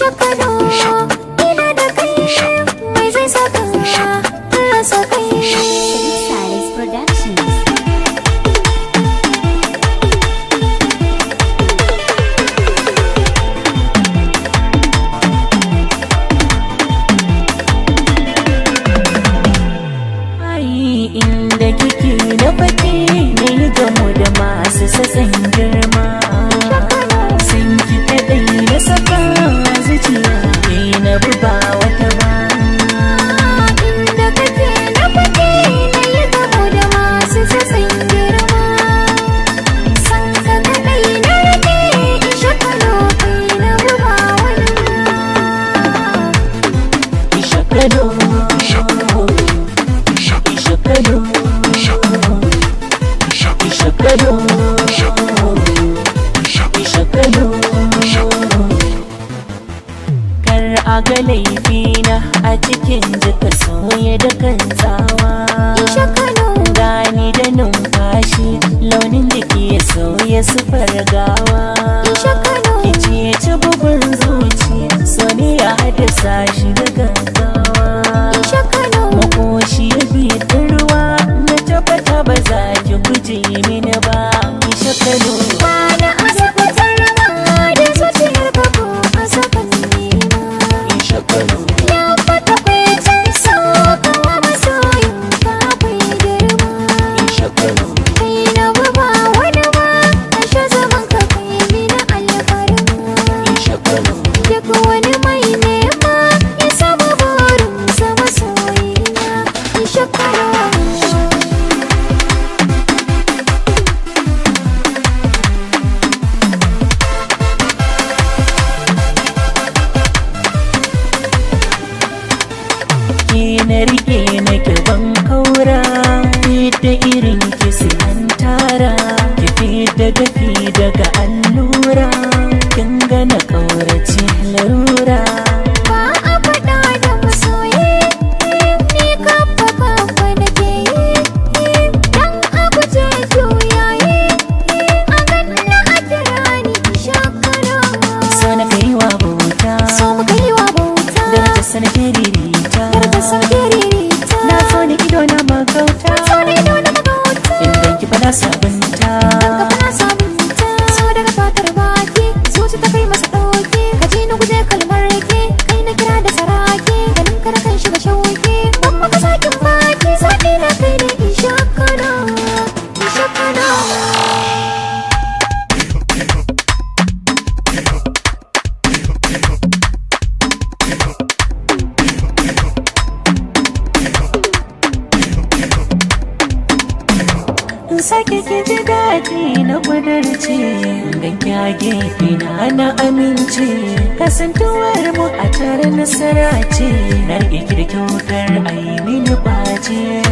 Isha Kano, ina da kai, mai zai saka rasa kai. Salis Productions. Ai inda kike na fake ne yi gamo da masu sassan girma. Sun ki kaɗai na saka zuciya ke na buba wata ba. Inda kake na fake na yi gamo da masu sassan girma. San ka kaɗai na rage, Isha Kano, kai na buba wani ma. Isha Kano, Isha Kano, Isha Kano, Isha Kano. Kar a ga laifina a cikin jika soya da kan tsawa. Isha Kano, Gani da numfashi, launin jiki ya sauya sufar gawa. Isha Kano, Kici ci bugun zuci, so ne ya haddasa shi da gaggawa. Isha Kano, Makoshi ya bi ta ruwa, na tabbata ba za ki guje mini ba. Isha Kano. Bana asakatar rawa da zuciyar ka ko asakan nema. Isha Kano. Ya fata kwaitar so kawa masoyin ka akwai girma. Isha Kano. Kai na buba wani ba, kashe zaman ka kai mini alfarma. Isha Kano. Duk wani mai nema ya samu burinsa masoyina. Isha Kano. Ke na rike nake ban kaura, da irin ki sai an tara, ki fita dafi daga allura, kin ga na kaurace larura. Ba a faɗa da masoyi, ni kafa kafa nake yi, dan a guje juyayi, a ganna a kira ni Isha Kano. So na kai wa bauta, So muka yi wa bauta, daraja sana ririta, darajar sarki ririta. Na so ni ido na magauta, So ne dole magauta, in ganki fa na sabunta. kafa na sabunta. So daga fatar baki, zuci ta kai masa ɗauki, ka ji na guje kalmar rake, kai na kira da saraki, ganin ka na kan shiga shauki, ban maka sakin baki, zaɓi na kai ne Isha Kano, Isha Kano. In sake ki ji daɗi na ƙudurce, ganki a gefe na na amince, kasantuwar mu a tare nasara ce, na riƙe ki da kyautar a yi mini ƙwace.